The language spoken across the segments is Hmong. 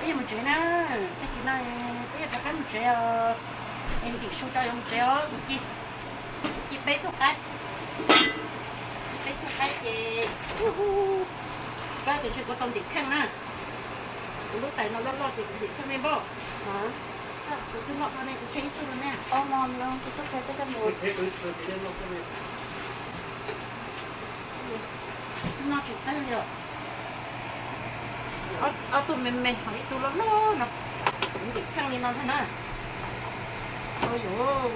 Mus tsev na, tag kis no peb yuav rov qab mus tsev os. Es ntim su tso yuav mus tsev os. Kuv ci, kuv ci peb tug qaib, peb tug qaib ces, koj tias ntshe kuv tau ntim kheej na. Kuv lub tais no loj loj ces kuv ntim kheej me npauj. Kuv twb loj dhau ne, kuv tseg ib tug no ne. Noj tsis tag li os. Ob tug me me ho ib tug loj loj no, kuv ntim kheej li no ntag na. Ua yuav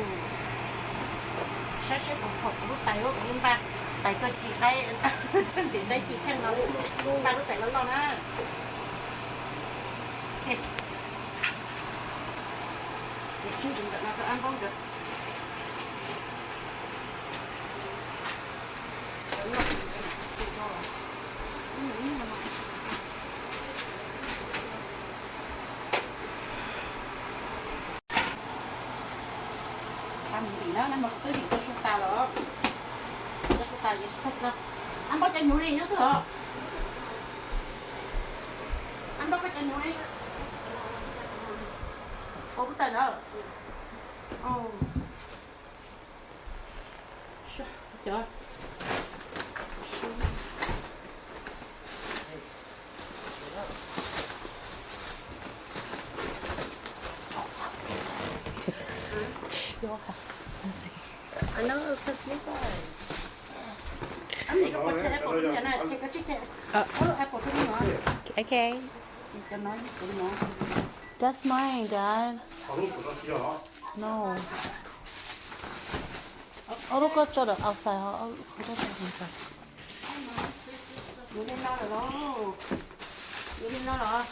saib seb puas phom kuv lub tais, kuv yeej npaj tais tuaj ci qaib, ntim qaib ci kheej no, npaj lub tais loj loj na. Ces tswj ntawm no rau ab npaub nkawd. Tau mus ntim na, nag hmo kuv twb ntim tau su tas los, tau su tas ces sib tag kis no. Ab npaub cov hnyuv li nyob twg os? Ab npaub koj cov hnyuv li. Ua kuv tawm ntawd. Cov Okay. That's mine, Dad. No. Ob lub koj tso rau outside ho, ob lub koj tso rau inside. Yuav li no lawm los, yuav li no los.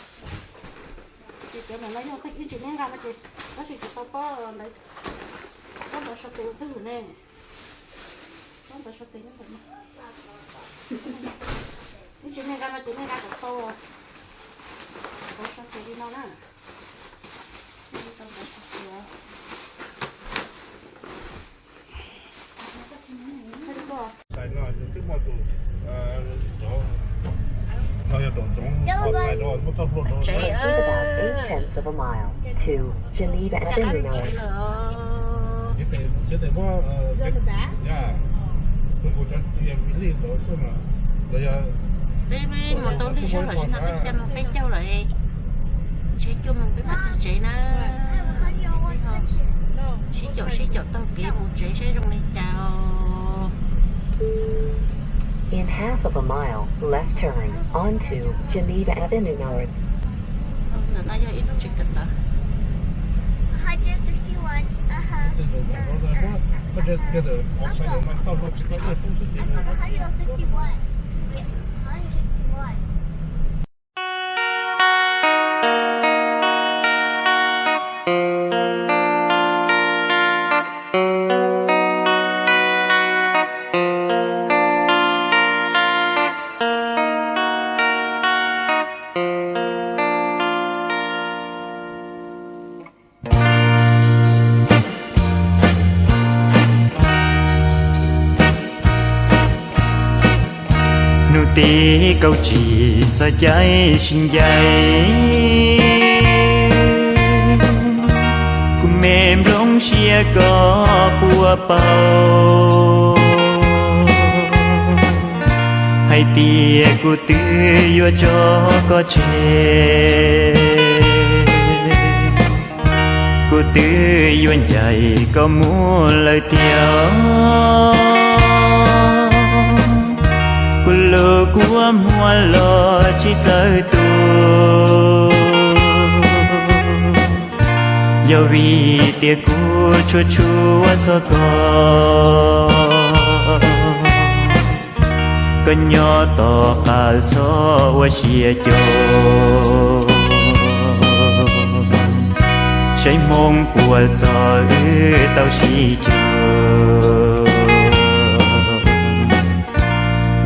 Ces cov ntawm no yog ib ntsis nej nqa no ces tab sis kuv tau pob ntawd, pob ntawd sau tes ua twg ne. Pob ntawd sau tes nyob ntawm no. Ib ntsis nej nqa no ces nej nqa kom tau, tau sau tes li no na. Tsev, tsev lawm. Peb mus tau lwm zaug lawm, zaum no twb xya moos peb caug lawm, ntshe cuaj moos peb mam txog tsev na. Sib caum sib caum taug kev mus tsev saib zoo li cas os. In half of a mile, left turn onto Geneva Avenue North. Ntawm no yog ib lub tsev kawm ntawv. Hnub tim kaum tsib txog caij sib ncaim, kuv me nplooj siab koj puas paub, hais tias kuv twb yuav tso koj tseg. Kuv twb yuav ncaim koj mus lawm tiag, kuv lub kua muag los tsis txawj tu. Yog vim tias kuv tshua tshua txog koj, koj nyob tom qab txhob ua siab cuag, saib hmoo puas txog wb tau sib cuag.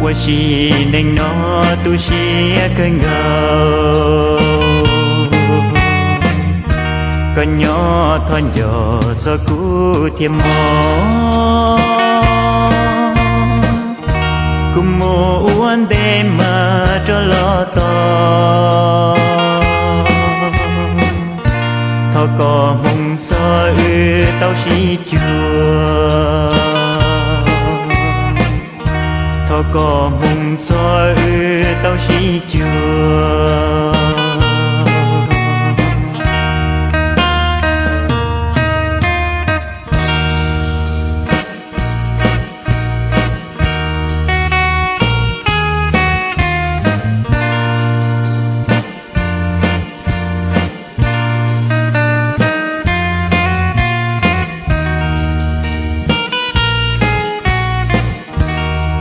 Ua si neej no tu siab kawg nkaus, koj nyob thov nco txog kuv thiab mog. Kuv mus ua ntej mas rov los tos,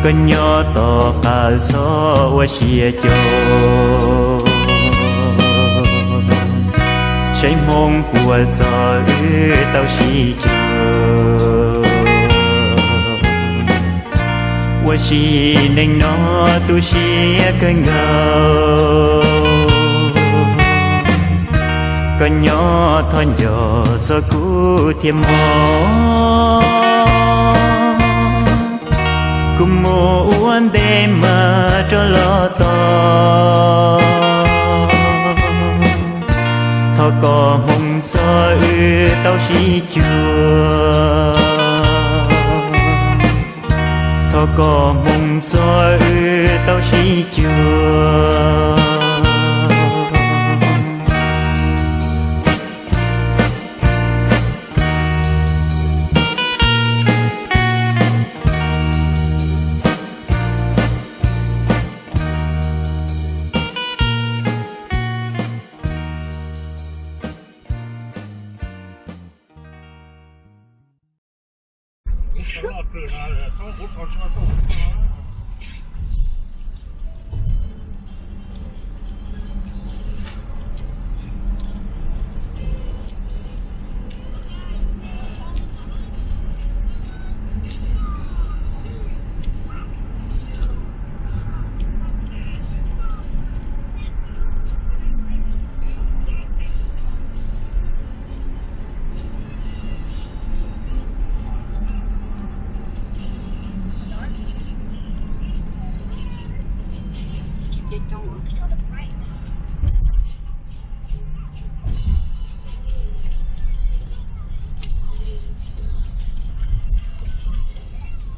Koj nyob tom qab txhob ua siab cuag, saib hmoo puas txog wb tau sib cuag. Ua si neej no tu siab kawg nkaus, koj nyob thov nco txog kuv thiab mog. Kuv mus ua ntej mas rov los tos, thov koj hmoo txog wb tau sib cuag, thov koj hmoo txog wb tau sib cuag.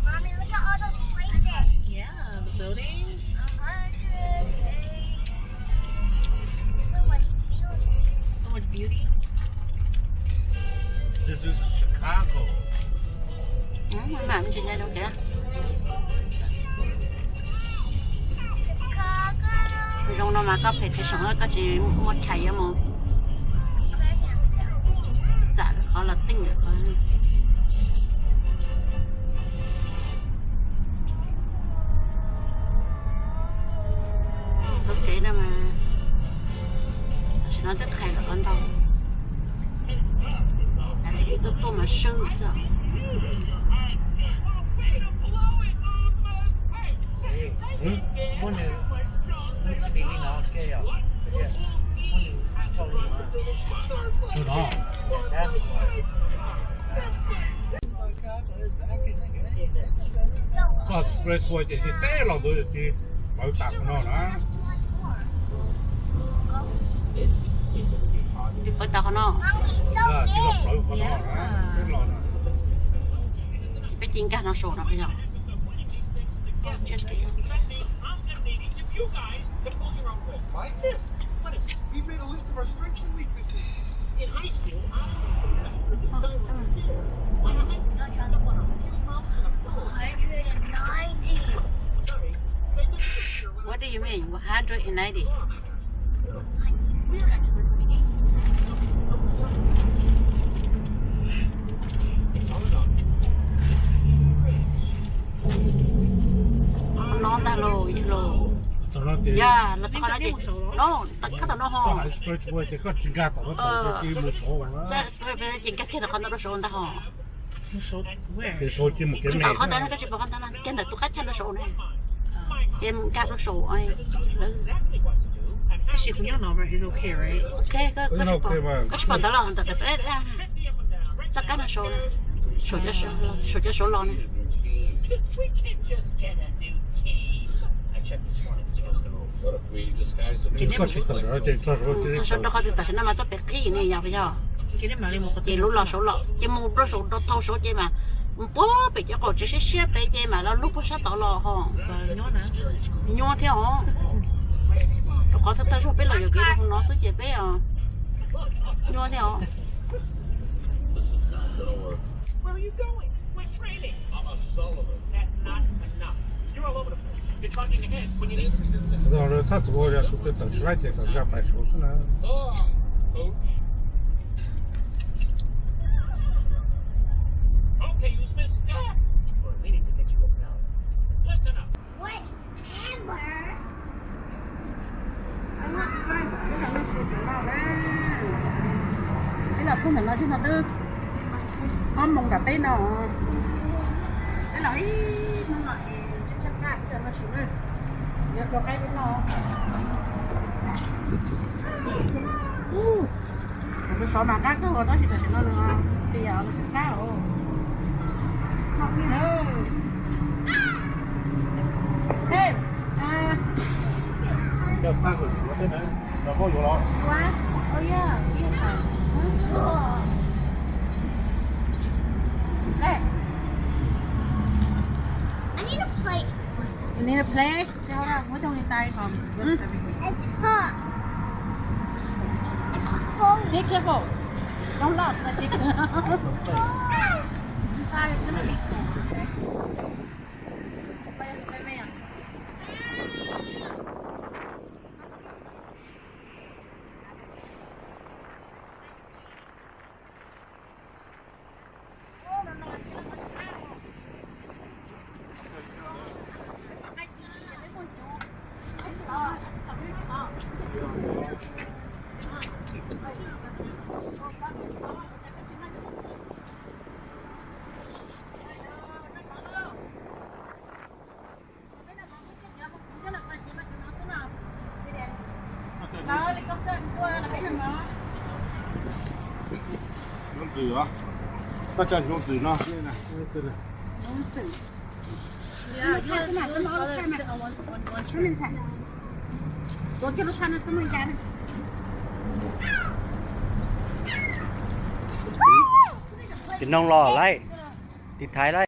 Mommy, look at all those places. Yeah, the buildings. A hundred eight. So much beauty. So much beauty. This is Chicago. Mam tsis nyob zoo tiag. Zoo no mas koj phem tsis seem, koj tsis muaj tshais yuav mus xam qhov los teej lawm qhov. Tau kev no mas, tam sim no twb qhais lawm qhov ntau. Tuaj tuaj mas swb xwb. Koj expressway ces tib teb los ntawd ces lawv tas qhov no na. Pawv tas qhov no. Tib los plawv qhov no na, peb los na. Peb ci nkag no saum no yog. What do you mean, one hundred and ninety? No ntag lauj, yog lauj. Yog los txog qhov no ces, no, koj tom no ho. Txoj expressway ces nkag kiag rau qhov ntawd rau saud ntag ho. Ntawm qhov ntawd no koj tsis pom qhov ntawd na, kiag ntawm tus qab chaw rau saud na. Ces mus nkag rau saud. Tab sis kuv nyob no, it's okay, right? Ok, koj tsis pom ntawd los ntawm peb txoj kab no saud, saum cov saud los na. Koj tsis tawm los ces txog saud rau qhov twg tam sim no mas txoj pem qhib ne yog puas yog? Ces lub los saud los ces mus rau saud rau thau saud ces mas mus puag pem cov qaum tsev siab siab pem ces mas los lub puag sab tod los ho. Nyuaj thiab os. Rau qhov thawj thawj zaug peb los yuam kev rau hauv no xwb ces peb nyuaj thiab os. Thaj txwv ua yog tus twg tawm tsis laib ces kom nkag pais saud xwb na. Peb los txog ntawm no, txog no twb ob moos nram peb no. Peb los ib hnub no es tshaib tshaib plab, peb los noj su na. Yuav tua qaib peb noj. Kuv sov mas qab kawg, tab sis tam sim no nws txias nws tsis qab os. Hey, ah. What? Oh, yeah, yes, sir. Hey. I need a plate. You need a plate? Okay, hold on. Muab coj li tay kom. It's hot. It's cold. Be careful. Don't lost the chicken. It's cold. Sorry, it's gonna be cold. Yoov ntxwm os, koj tso yoov ntxwm no. Tus noog los lawm, tiv thaiv lawm.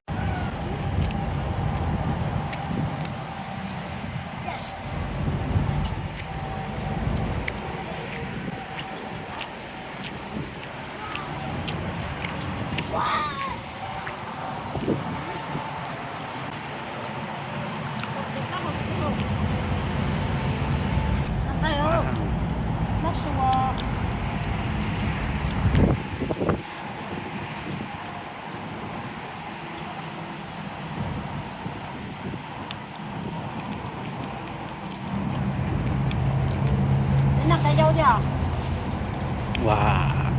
Wow.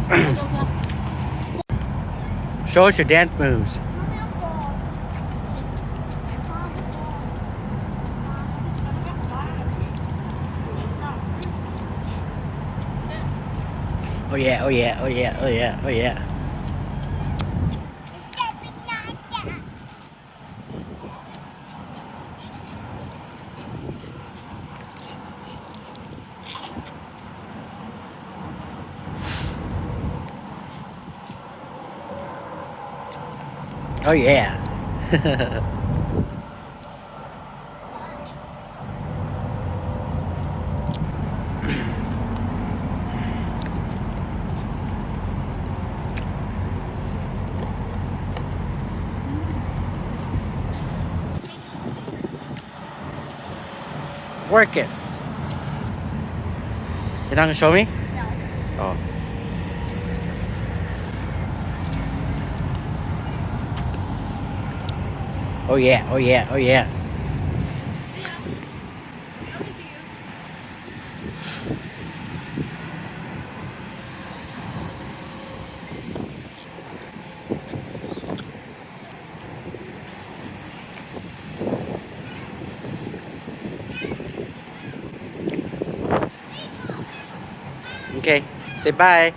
Show us your dance moves. Oh yeah, oh yeah, oh yeah, oh yeah, oh yeah. Oh yeah. Work it. You not gonna show me? No. Oh. Oh yeah, oh yeah, oh yeah. Okay, say bye.